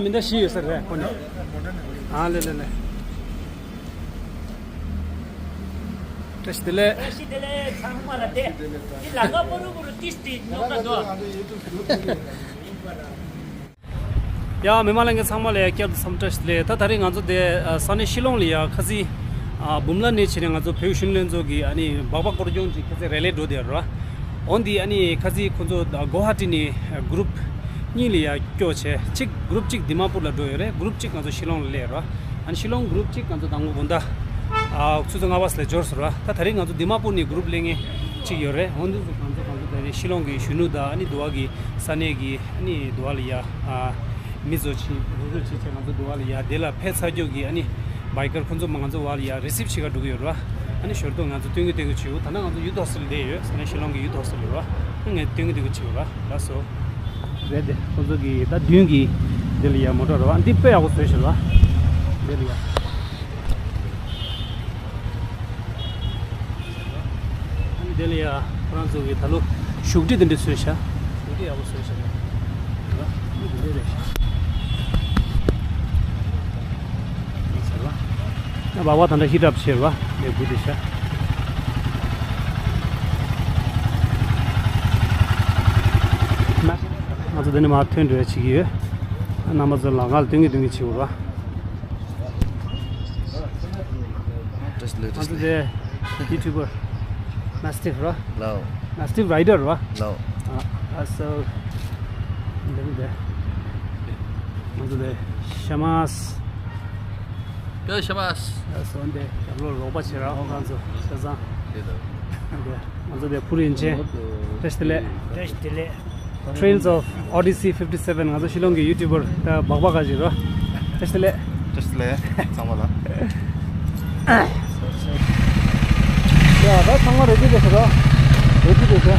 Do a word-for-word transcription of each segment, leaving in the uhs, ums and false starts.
མི་འདྲ་ཞིག་ཡོད་ས་རེད་ཁོ་ནི། ཨ་ལེ་ལེ་ལེ། བཀྲ་ཤིས་བདེ་ལེགས། བཀྲ་ཤིས་བདེ་ལེགས་ཚང་མ་ལ་བདེ། འདི་ལ་ང་པོ་རུ་པོ་རུ་ཏིས་ཏིས་ཉོ་ག་འདུག་ཡ་མི་མང་ལྷན་རྒྱས་ཚང་མ་ལ་ཡ་བསྐྱར་དུ་འཚམས་བཀྲ་ཤིས་བདེ་ལེགས། ད་ད་རེས་ང་ཚོ་དེ་ས་གནས་ཤི་ལོང་ལ་ཡ་ཁ་སང་འབུམ་ལ་ནས་བྱས་ནས་ང་ཚོ་བོད་གཞོན་ནུ་ལྷན་ཚོགས་ཀྱི་ཨ་ནི་སྦག་སྦག་སྐོར་སྐྱོད་ཀྱི་ཁ་སང་རེ་ལེ་འགྲོ་བསྡད་ཡོད་རེད་བ། འོན་ཏེ་ཨ་ནི་ཁ་སང་ཁོ་ཚོ་གོ་ཧ་ཊི་ནས་གུ་རུབ་གཉིས་ལ་ཡ་སྐྱོ་བྱས། གཅིག་གུ་རུབ་གཅིག་དི་མ་པུར་ལ་འགྲོ་ཡོད་རེད། གུ་རུབ་གཅིག་ང་ཚོ་ཤི་ལོང་ལ་སླེབས་རེད་བ། ཨ་ནི་ཤི་ལོང་གུ་རུབ་གཅིག་ང་ཚོ་དང་པོ་དགོང་དག་ཨ་ཆུ་ཚོད་ལྔ་པ་ཙམ་ལ་འབྱོར་སོང་རེད་བ། ད་ད་རེས་ང་ཚོ་དི་མ་པུར་ནས་གུ་རུབ་སླེབས་མཁན་གཅིག་ཡོད་རེད། འོན་ཏེ་ང་ཚོ་གང་ཚོ་ད་རེས་ཤི་ལོང་གི་གཞོན་ནུ་དང་ཨ་ནི་དུ་བ་གི་ས་གནས་ཀྱི་ཨ་ནི་དུ་བ་ལ་ཡ་ཨ་མི་ཚོ་ཆེད་རོགས་སྐྱོར་བྱེད་ཆེད་ང་ཚོ་དུ་བ་ལ་ཡ་དེ་ལ་ཕེབས་ཚར་རྒྱུ་གི་ཨ་ནི་བྷའི་ཀར་ཁོ་ཚོ་མ་ང་ཚོ་བ་ལ་ཡ་རི་སིབ་བྱེད་ག་འགྲོ་གི་ཡོད་རེད་བ། ཨ་ནི་ཞོར་དུ་ང་ཚོ་སྟོན་གི་སྟོན་གི་བྱེད་འོ། ད་ནང་ང་ཚོ་ཡུ་ཐོག་སི་ལ་བསྡད་ཡོད། ས་གནས་ཤི་ལོང་གི་ཡུ་ཐོག་སི་ལ་རེད་བ། ཨ་ངས་སྟོན་གི་སྟོན་གི་བྱེད་འོ་ར་ལགས་སོ། རེད་དེ་ཁོ་ཚོ་གི་ད་མདུན་གི་དེ་ལ་ཡ་མོ་ཊ་རེད་བ། འདི་དཔེ་ཡག་པོ་བཟོས་ཤག་རེད་བ། དེ་ལ་ཡ། ཨ་ནི་དེ་ལ་ཡ་ཁོ་རང་ཚོ་གི་ད་ལོ་བཞུགས་ཁྲི་དེ་འདྲ་བཟོས་ཤག་བཞུགས་ཁྲི་ཡག་པོ་བཟོས་ཤག་རེད་བ། ཨ་ནི་དེ་འདྲ་རེད་ཤག་ཟེར་བ། ད་བ་བ་ད་འདྲ་ཧི་ཊབ་བྱེད་རེད་བ། ལས་འགུལ་དེ་ཤག་ང་ཚོ་འདི་ནས་མར་ཐོན་འགྲོ་ཡ་བྱེད་ཀྱི་ཡོད། རྣམ་པ་ཚོ་ལ་ང་ལ་སྟོན་གྱི་སྟོན་གྱི་བྱེད་དགོས་ར། བཀྲ་ཤིས་བདེ་ལེགས། ང་ཚོ་དེ་ཡུ་ཊུབ་པར་མ་སི་ཊིབ་ར། ལའོ། མ་སི་ཊིབ་རའི་ཌར་ར། ལའོ། ཨ་ཨ་སོ། འདི་ནི་དེ། ང་ཚོ་དེ་ཤ་མ་སི། ཡ་ཤ་མ་སི། ཡ་སོ་འདི་རྒྱབ་ལོགས་རོགས་པ་བྱེད་ར། ཧོ་ཁང་ཚོ་ཤ་ཚང་། དེ་དང་། ང་ཚོ་དེ་ཕུར་ཡིན་ཆེ། བཀྲ་ཤིས་བདེ་ལེགས། བཀྲ་ཤིས་བདེ་ལེགས། Trails of Odyssey fifty seven ང་ཚོ་ཤི་ལོང་གི་ཡུ་ཊུབ་པར་ད་སྦག་སྦག་ག་ཞིག་རོ། བཀྲ་ཤིས་བདེ་ལེགས། བཀྲ་ཤིས་བདེ་ལེགས་ཚང་མ་ལ། ཡ་ད་ཚང་མ་རེ་ཌི་རེད་ཤག་རོ། རེ་ཌི་རེད་ཤག་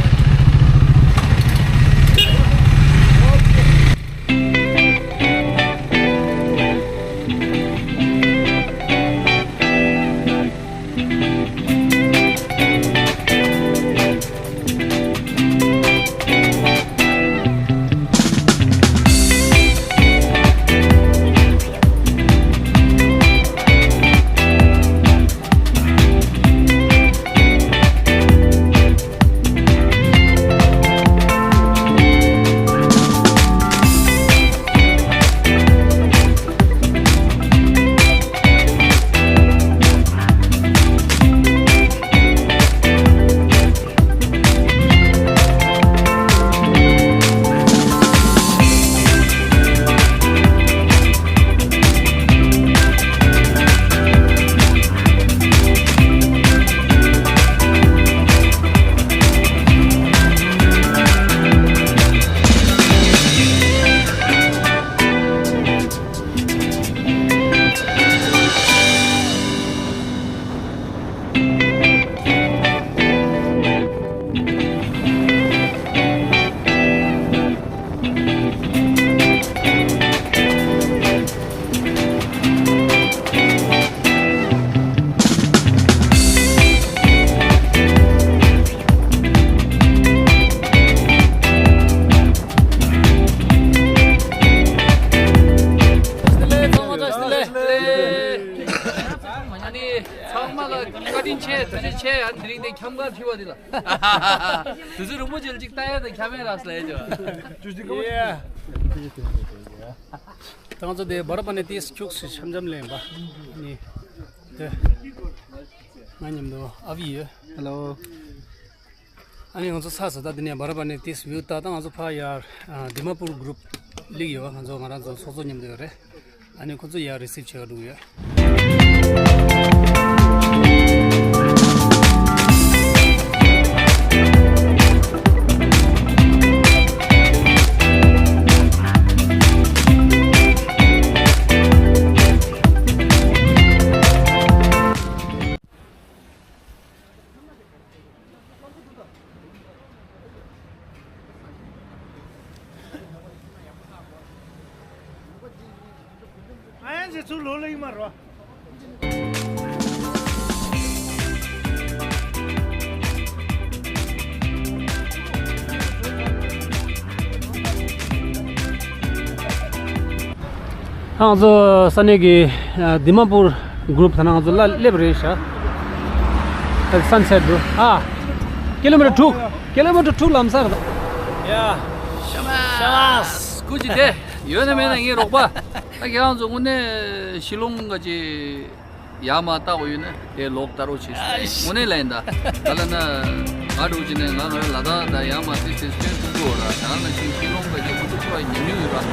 ཨ་ནི་ཚང་མ་ལ་བཀའ་དྲིན་ཆེ། ཐུགས་རྗེ་ཆེ། ཨ་ནི་དེ་རིང་དེ་འཁྱམ་ག་ཁྲིད་པ་འདི་ལ། དུས་ཚོད་རིང་པོ་ཅིག་ལ་ཅིག་ལྟ་ཡ་དང་འཁྱམ་ཡ་རག་སོང་ལབ་ཡ་ཅིག་ཡ། ད་ང་ཚོ་དེ་བར་པ་ནས་ཏིས་ཁྱུག་སི་འཆམ་འཆམ་ལེན་པ། ནི་དེ་ང་མཉམ་དུ་ཨ་བི་ཡོད། ཧེ་ལོ། ཨ་ནི་ང་ཚོ་ཚར་སོང་། ད་དེ་ནས་བར་པ་ནས་ཏིས་བིའུ་ལྟ། ད་ང་ཚོ་ཕར་ཡར་དི་མ་པུར་གུ་རུབ་སླེབས་ཡོད། ང་ཚོ་ང་རང་ཚོ་ཚོགས་གཙོ་མཉམ་དུ་ཡོད་རེད། ཨ་ནི་ཁོ་ཚོ་ཡར་རི་སིབ་བྱེད་ག་འགྲོ་གི་ཡོད། ཨ་ཡང་ཚེ་ཚུར་ལོག་ལ་ཡིན་མ་རོ། ང་ཚོ་ས་གནས་ཀྱི་ཨ་དི་མ་པུར་གུ་རུབ་ད་ན་ང་ཚོ་ལ་སླེབས་རེད་ཤག་ད་སན་སེཊ་འདུག་ཨ། ཀི་ལོ་མི་ཊར་དྲུག་ཀི་ལོ་མི་ཊར་དྲུག་ལམ་སར་ད། ཡ། ཤ་མ། ཤ་མ། སྐུ་མཁྱེན་དེ་ཡོད་ན་མེད་ན་ངའི་རོགས་པ། ད་ཁྱེད་རང་ཚོ་དངོས་གནས་ཤི་ལོང་ག་ཅི། ཡར་མར་ལྟ་དགོས་ཡོད་ན་དེ་ལོག་ལྟ་རོགས་བྱེད། དངོས་གནས་ལ་ཡིན་ད། ད་ལ་ན་ང་འགྲོ་བྱེད་ནས་ང་ང་རང་ལ་དྭགས་དང་ཡར་མར་དེ་དེ་སྐྱོན་ཐུབ་ཀྱི་ཡོད་ར། ད་ནང་བཞིན་ཤི་ལོང་ག་ཅིག་ཁོ་ཚོ་ཁོ་ར་ཉམས་མྱོང་ཡོད་ར།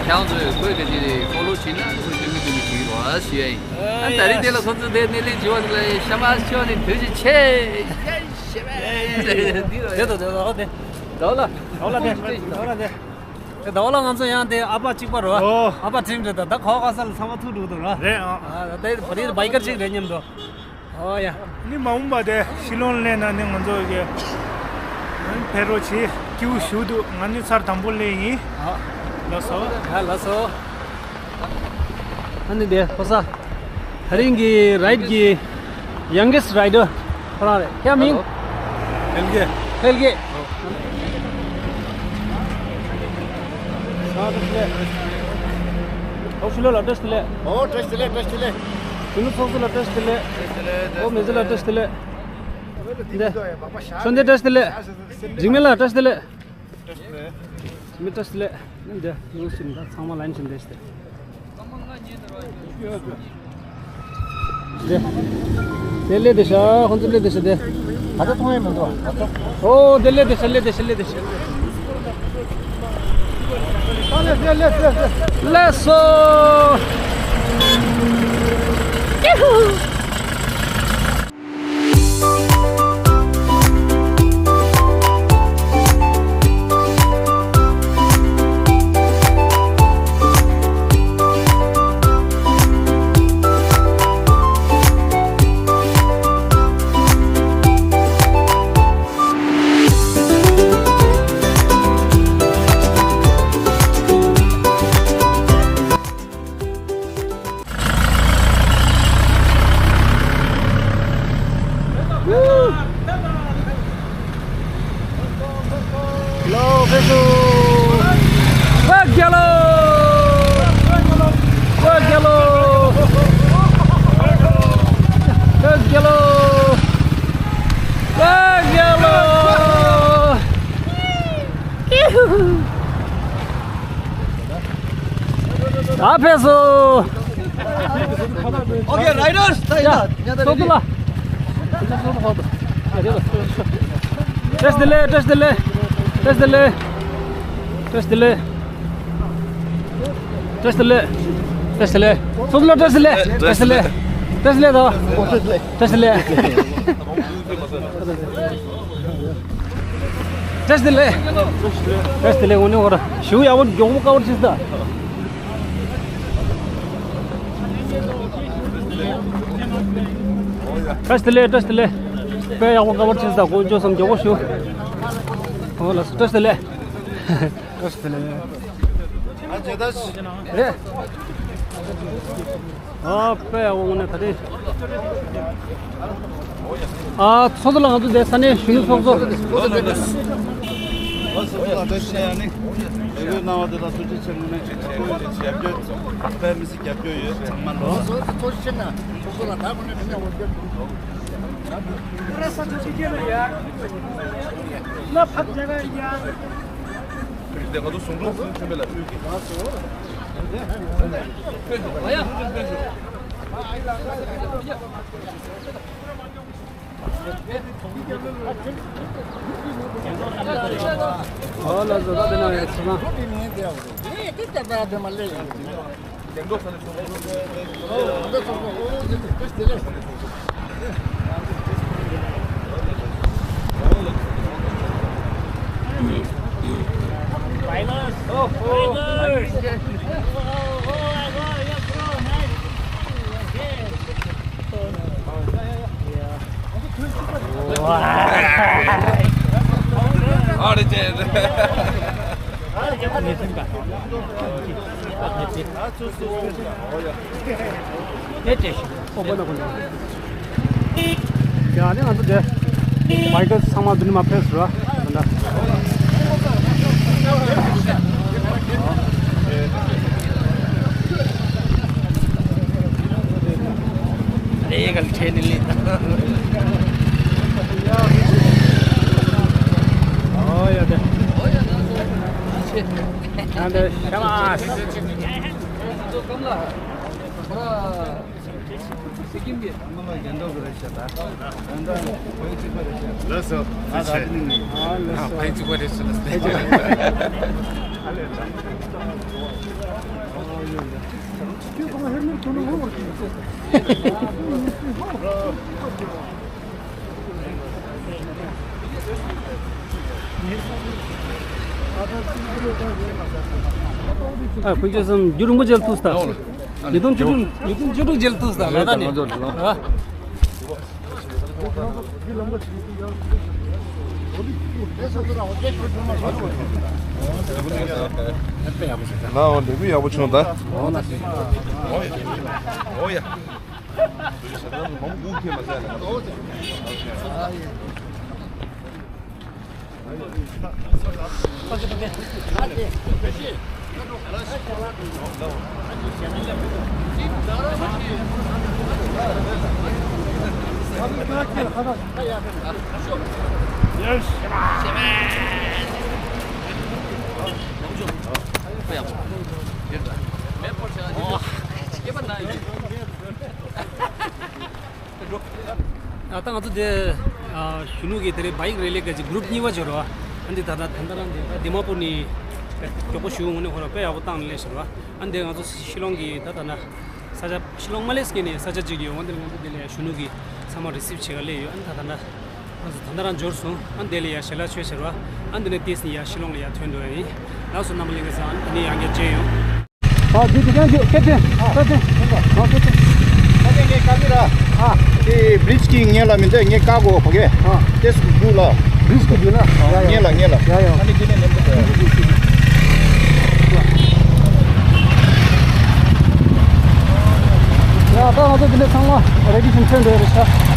ཁྱེད་རང་ཚོས་ཁོའི་ག་ཅིག་རེད་ཧྥོ་ལོ་བྱེད་ན་ཁོས་སྐྱོན་གི་སྐྱོན་གི་བྱེད་ཀྱི་རོགས་ཞུ་ཡ་ཡིན། ཨ་ད་རེས་དེ་ལ་ཁོ་ཚོ་དེ་སྣེ་ལེན་བྱེད་པ་དེ་ལ་ཤ་མ་ཤོ་ནི་དུས་ཀྱི་ཆེ། ཡ་ཤེ་བས། དེ་དང་དེ་དང་དེ། ད་ལ། ད་ལ་དེ། ད་ལ་དེ། དེ་ཟླ་བ་ལ་ང་ཚོ་ཡང་དེ་ཨ་ཕ་གཅིག་པ་རེད་བ། ཨོ། ཨ་ཕ་ཁྲིམས་རེད་ད། ད་ག་བ་ག་ས་ལ་ཚང་མ་ཐུག་འགྲོ་འདུག་ར། རེད་ཨ། ཨ་དེ་བ་རི་བའི་ཀར་གཅིག་རེད་མཉམ་དུ། ཨོ་ཡ། ནི་མ་འོངས་པ་དེ་ཤི་ལོང་སླེབས་ན་ནི་ང་ཚོ་གི་ཕེབས་རོགས་བྱེད། སྐྱིད་པོ་ཞུ་འདུག་ང་ནི་ཚར་དང་པོ་སླེབས་ཡིན། ཨ། ལགས་སོ། ཨ་ལགས་སོ། ཨ་ནི་དེ་ཕོ་ས། ད་རིང་གི་རའིཌ་གི་ཡང་གེ་སི་རའི་ཌར་ཁོ་རང་རེད། ཁྱེད་མིང་། ཧེལ་གེ། ཧེལ་གེ། ཨོ་ཤུ་ལོ་ལ་བཀྲ་ཤིས་བདེ་ལེགས། ཨོ་བཀྲ་ཤིས་བདེ་ལེགས། བཀྲ་ཤིས་བདེ་ལེགས། ཤུ་ནུ་ཚོགས་གཙོ་ལ་བཀྲ་ཤིས་བདེ་ལེགས། བཀྲ་ཤིས་བདེ་ལེགས། ཨོ་མི་ཚེ་ལ་བཀྲ་ཤིས་བདེ་ལེགས། འདི། ཆོས་འདི་བཀྲ་ཤིས་བདེ་ལེགས། འཇིགས་མེད་ལ་བཀྲ་ཤིས་བདེ་ལེགས། མི་བཀྲ་ཤིས་བདེ་ལེགས། འདི་ནང་བཞིན་ད་ཚང་མ་ལན་བཞིན་བཀྲ་ཤིས་བདེ་ལེགས། འདི། དེ་ལས་དེ་ཤ་ཁོང་ཚོ་ལས་དེ་ཤ་དེ། ད་ལྟ་མཐོང་ཡས་མི་འདུག་ད་ལྟ། ཨོ་དེ་ལས་དེ་ཤ་ལས་དེ་ཤ་ལས་དེ་ཤ། ལས་སོ། ལོ་ཕེ་ཤོ། བཀའ་རྒྱལ་ལོ། བཀའ་རྒྱལ་ལོ། བཀའ་རྒྱལ་ལོ། བཀའ་རྒྱལ་ལོ། ད་ཕེབས་སོང་། Okay, riders. ད་ཡིན་ད། ཡ། སོ་སོ་ལ། བཀྲ་ཤིས་བདེ་ལེགས། བཀྲ་ཤིས་བདེ་ལེགས། བཀྲ་ཤིས་བདེ་ལེགས། བཀྲ་ཤིས་བདེ་ལེགས། བཀྲ་ཤིས་བདེ་ལེགས། བཀྲ་ཤིས་བདེ་ལེགས། སོ་སོ་ལ་བཀྲ་ཤིས་བདེ་ལེགས། བཀྲ་ཤིས་བདེ་ལེགས། བཀྲ་ཤིས་བདེ་ལེགས་ད། བཀྲ་ཤིས་བདེ་ལེགས། བཀྲ་ཤིས་བདེ་ལེགས། བཀྲ་ཤིས་བདེ་ལེགས། དངོས་གནས་ཧོ་ར་ཞུ་ཡག་པོ་མགྱོགས་པོ་དཀའ་བར་ཕྱིན་ས། བཀྲ་ཤིས་བདེ་ལེགས། བཀྲ་ཤིས་བདེ་ལེགས། དཔེ་ཡག་པོ་དཀའ་བར་ཕྱིན་ས། དཀོན་མཆོག་གསུམ་མགྱོགས་པོ་ཞུ། ཧོ་ལགས་སོ། བཀྲ་ཤིས་བདེ་ལེགས། བཀྲ་ཤིས་བདེ་ལེགས། རེད། ཨ་དཔེ་ཡག་པོ་དངོས་གནས་ད་རེས། ཨ་ཚོགས་གཙོ་ལགས་ང་ཚོ་འདིར་ས་གནས་གཞོན་ནུ་ཚོགས་གཙོ། ལགས་སོ་ལགས་སོ། ཨ་ནི་ལས་འགུལ་གནང་བ་དེ་ལ་ཐུགས་རྗེ་ཆེ། དངོས་གནས་ཁྱེད་ཚོ་རྒྱབ་སྐྱོར་དཔེ་མི་སྲིད་རྒྱབ་སྐྱོར་ཡོད། ཚང་མ་ལོ། ཚོགས་གཙོ་ཆེ་ན་ཚོགས་གཙོ་ལ་ད་དངོས་གནས་མི་ཉག་འོ་སྐྱོར་འདུག་ལ་ཕག་རྒྱ་གར་ཡ། དེ་ང་ཚོ་ཟུང་དྲུང་ཚུན་ཆུ་མེད་ལ་དབུས་ཀྱི། ཨོ་ལགས་སོ། ད་དེ་ན་ཡོད་ཚོ་ན། ཡ་ནི་ང་ཚོ་དེ་བྷའི་ཀར་ཚང་མ་འདི་ནས་མར་ཕེབས་སོང་ར། ད་ལྟ། ཨེ་གལ་ཆེ་ནི་ལི། ཨོ་ཡ་དེ། ཨ་འདི་ཤ་མ། ལགས་སོ། ཨ་ཕན་གཅིག་པ་རེད་ཟེར་ན། ཨ་ཕུན་ཆོད་གསུམ་རྒྱུན་རིང་པོ་མཇལ་ཐུབ་ས། ཉིས་སྟོང་བཅུ་དྲུག་ཉིས་སྟོང་བཅུ་དྲུག་མཇལ་ཐུབ་ས་ལ་ད་ནི། ཨ། ལའོ་ལེགས་པོ་ཡག་པོ་བྱུང་ད། འོ་ན། འོ་ཡ། ཨ་ད་ང་ཚོ་དེ་ཨ་གཞོན་ནུ་གི་དེ་རིང་བྷའི་ཀི་རེ་ལི་ག་ཅིག་གུ་རུབ་གཉིས་པ་བྱོས་རོགས། ཨ་འདི་ད་ད་ད་ད་རང་འདི་ད་དི་མ་པུར་ནས་མགྱོགས་པོ་ཞུ་འོང་ནས་ཁོ་རང་དཔེ་ཡག་པོ་བཏང་ནས་སླེབས་ཤག་རོགས། ཨ་འདི་ང་ཚོ་ཤི་ལོང་གི་ད་ད་ན་ས་ཆ་ཤི་ལོང་མ་སླེབས་སྔོན་ནས་ས་ཆ་གཅིག་ཡོད། འོན་ཏེ་ང་ཚོ་དེ་ལ་ཡ་གཞོན་ནུ་གི་ཚང་མ་རི་སིབ་བྱེད་ག་སླེབས་ཡོད། ཨ་ད་ད་ན་ང་ཚོ་ད་ད་རང་འབྱོར་སོང་། ཨ་དེ་ལ་ཡ་ཞལ་ལག་མཆོད་བྱེད་རོགས། ཨ་འདི་ནས་ཏིས་ནི་ཡ་ཤི་ལོང་ལ་ཡ་ཐོན་འགྲོ་ཡ་ཡིན། ལགས་སོ་རྣམ་པ་ལྷན་རྒྱས་ཚང་། ཨ་འདི་ནས་ཡང་བསྐྱར་མཇལ་ཡོང་། ཨ་འདི་དེ་ག་ཡོད། ཀེབ་ཊེན། ཨ་ཀེབ་ཊེན། ཨ་ཀེབ་ཊེན། ཨ་ཀེ་ངས་བཀའ་འདི་ར། ཨ་དེ་བི་རིཇ་གི་ངེད་ལ་མི་འདུག་ངས་བཀག་གོ་བ་གས། ཨ་དེ་སུ་དགུ་ལ། བི་རིཇ་གི་དགུ་ལ། ཡ་ཡ། ངེད་ལ་ངེད་ལ། ཡ་ཡ། ཨ་ནི་དེ་ནས་ནེམ་པ་དེ། ཡ་ད་ང་ཚོ་དེ་འདྲ་ཚང་མ་རེ་ཌི་བྱུང་ཚར་འདྲ་རེད་ཤག་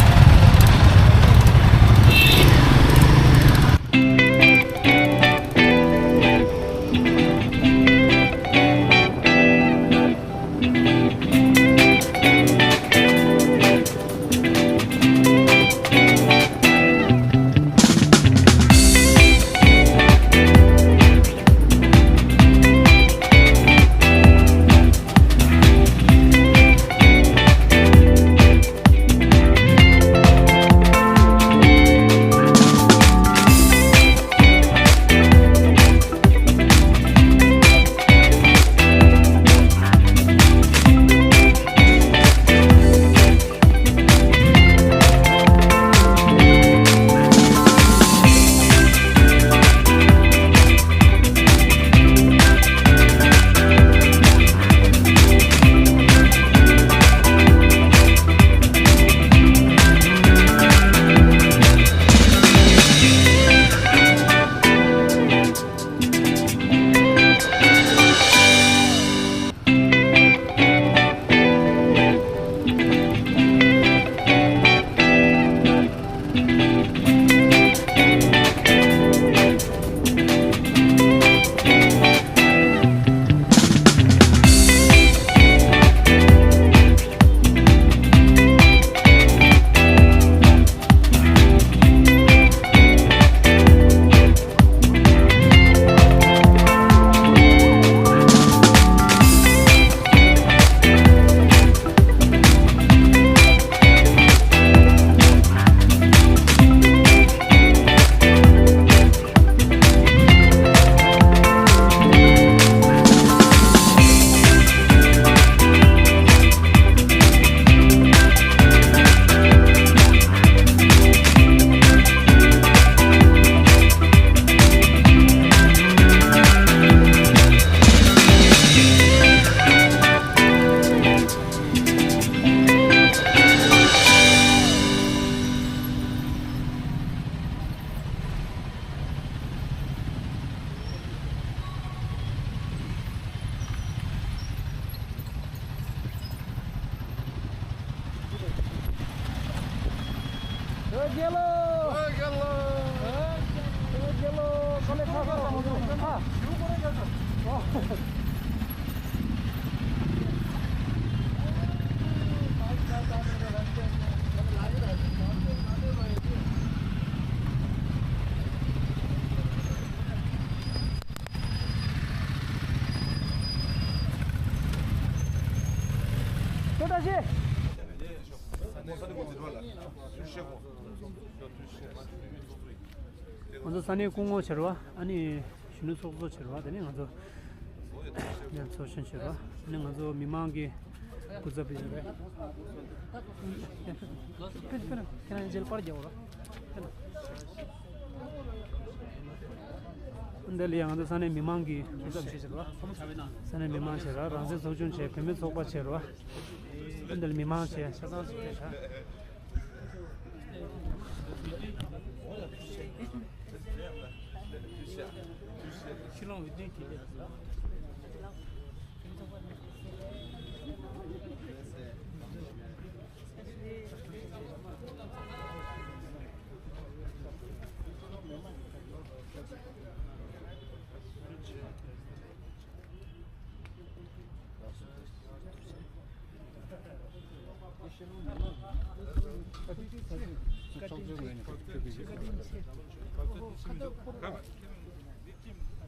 ང་ཚོ་ས་གནས་སྐུ་ངོ་བྱེད་རོགས། ཨ་ནི་གཞོན་ནུ་ཚོགས་གཙོ་བྱེད་རོགས། དེ་ནས་ང་ཚོ་ཚོགས་གཞོན་བྱེད་རོགས། ཨ་ནི་ང་ཚོ་མི་མང་གི་སྐུ་ཚབ་བྱེད་རོགས། ཁྱེད་རང་མཇལ་པར་རྒྱག་རོགས། འདི་ལ་ཡང་ང་ཚོ་ས་གནས་མི་མང་གི་སྐུ་ཚབ་བྱེད་རོགས། ས་གནས་མི་མང་བྱེད་རོགས། རང་བཙན་ཚོགས་ཆུང་བྱེད། བུད་མེད་ཚོགས་པ་བྱེད་རོགས། འདི་ལ་མི་མང་བྱེད། ཆ་ཚང་ཞིག་བྱེད་ཤག་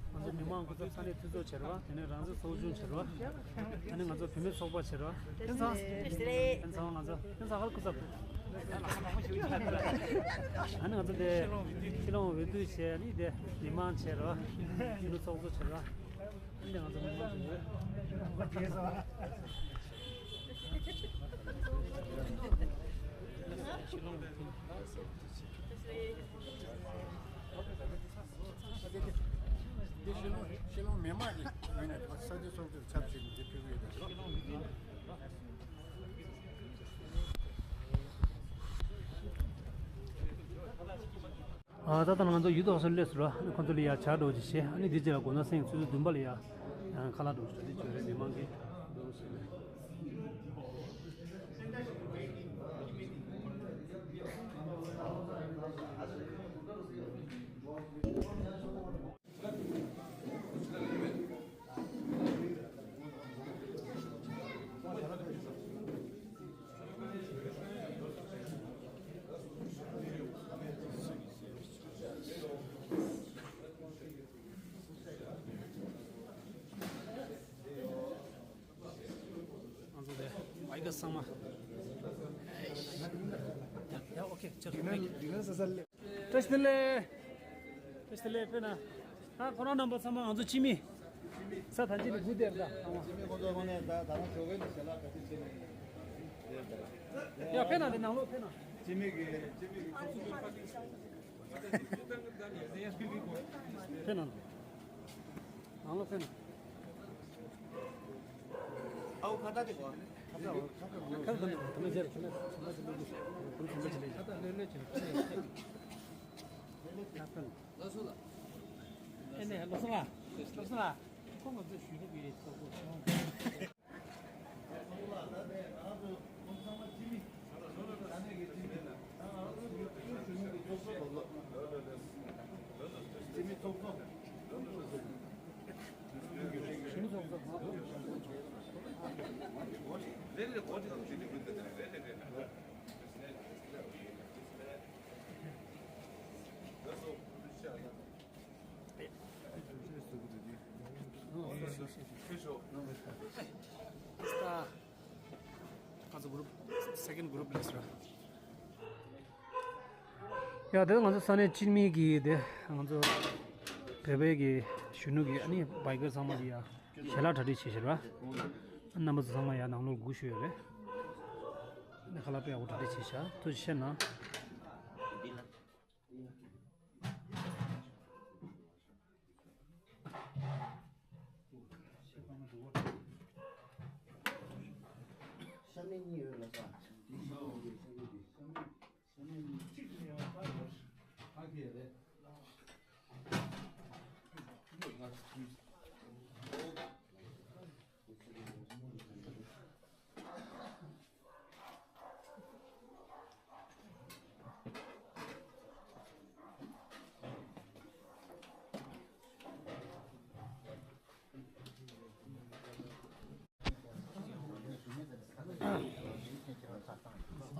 ང་ཚོ་མི་མང་སྐུ་ཚབ་ས་གནས་འཐུས་ཚོགས་བྱེད་རོགས། དེ་ནས་རང་བཙན་ཚོགས་ཆུང་བྱེད་རོགས། ཨ་ནི་ང་ཚོ་བུད་མེད་ཚོགས་པ་བྱེད་རོགས། ཕན་ཚུན་ཕན་ཚུན་ང་ཚོ་ཕན་ཚུན་ཧར་སྐུ་ཚབ། ཨ་ནི་ང་ཚོ་དེ་ཕྱི་ལོང་འོས་བསྡུ་བྱས། ཨ་ནི་དེ་མི་མང་བྱེད་རོགས། གཞོན་ནུ་ཚོགས་གཙོ་བྱེད་རོགས། ཨ་ནི་ང་ཚོ་མི་མང་བྱེད་རོགས། འདི་ཤི་ལོང་ཤི་ལོང་མི་མང་གི་ངོས་ནས་ས་འཐུས་ཚོགས་གཙོར་ཚབ་བྱས་ནས་འདི་ཕུལ་གི་ཡོད་པ་རེད། ཨ་ད་ལྟ་ང་ཚོ་ཡུལ་དུ་སླེབས་སོང་ར། ཁོང་ཚོ་ལ་ཡ་ཇ་འདྲ་བོ་ཅིག་བྱས། ཨ་ནི་འདི་རྗེས་ལ་དགོང་དག་སང་ཉིན་ཆུ་ཚོད་བདུན་པ་ལ་ཡ་ཁ་ལག་འདྲ་བོ་ཞིག་འདི་བྱོས་རེད། མི་མང་གི་འདུག་ཟེར་ནས། ང་ཚོ་དེ་བའི་ག་ཚང་མ། ཡ་ཡ་ཨོ་ཁེ་ཆེར། བཀྲ་ཤིས་བདེ་ལེགས། བཀྲ་ཤིས་བདེ་ལེགས། ཕེབས་ན། ད་ཁོ་རང་རྣམ་པ་ཚང་མ་ང་ཚོ་སྤྱི་མི། ས་ཐམས་ཅད་ནས་སྒུག་བསྡད་རེད་ད་ཚང་མ། སྤྱི་མི་ཁོང་ཚོ་དངོས་གནས་ད་ད་ང་ཞོགས་ཀས་ནས་ཞལ་ལག་ག་ཚོད་བྱས་ནས། ཡ་ཕེབས་ན་དེ་ནང་ལོགས་ཕེབས་ན། སྤྱི་མི་གི་སྤྱི་མི་གི་ཚོགས་གཙོ་ཕེབས་ན། ནང་ལོགས་ཕེབས་ན། ཨའོ་ཁ་བཏགས་དེ་གོ། ཁ་བཏགས་ཁ་བཏགས་ཁ་བཏགས་ཁ་བཏགས་ཁ་བཏགས། ལོ་སོ་ལ། ཨེ་ནས་ལོ་སོ་ལ། ལོ་སོ་ལ། ཁོང་ང་ཚོ་ཞུས་ནས་བི་རེད་ཚོགས་གཙོ། ཁོང་ཚོ་གུ་རུབ་སེ་ཀེན་གུ་རུབ་ལས་སོ། ཡ་དེ་ང་ཚོ་ས་གནས་སྤྱི་མི་གི་དེ་ང་ཚོ་བོད་པའི་གི་གཞོན་ནུ་གི་ཨ་ནི་བའི་གར་ཚང་མ་ལ་ཡ་ཞལ་ལག་གྲ་སྒྲིག་བྱེད་ཤེས་ར། རྣམ་པ་ཚོ་ཚང་མ་ཡ་ནང་ལོགས་སྒུག་ཞུ་ཡོད་རེད། ཨ་ནི་ཁ་ལག་དཔེ་ཡག་པོ་གྲ་སྒྲིག་བྱེད་ཤག་ཐུགས་རྗེ་ཆེ་གནང་། ཤ་མེད་གཉིས་ཡོད་ལ་ས།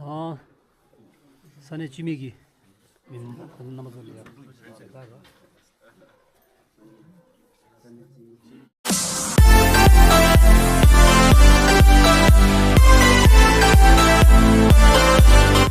ཨ། ས་གནས་སྤྱི་མི་གི་མི་རྣམ་པ་ཚོ་ལ་ཡ།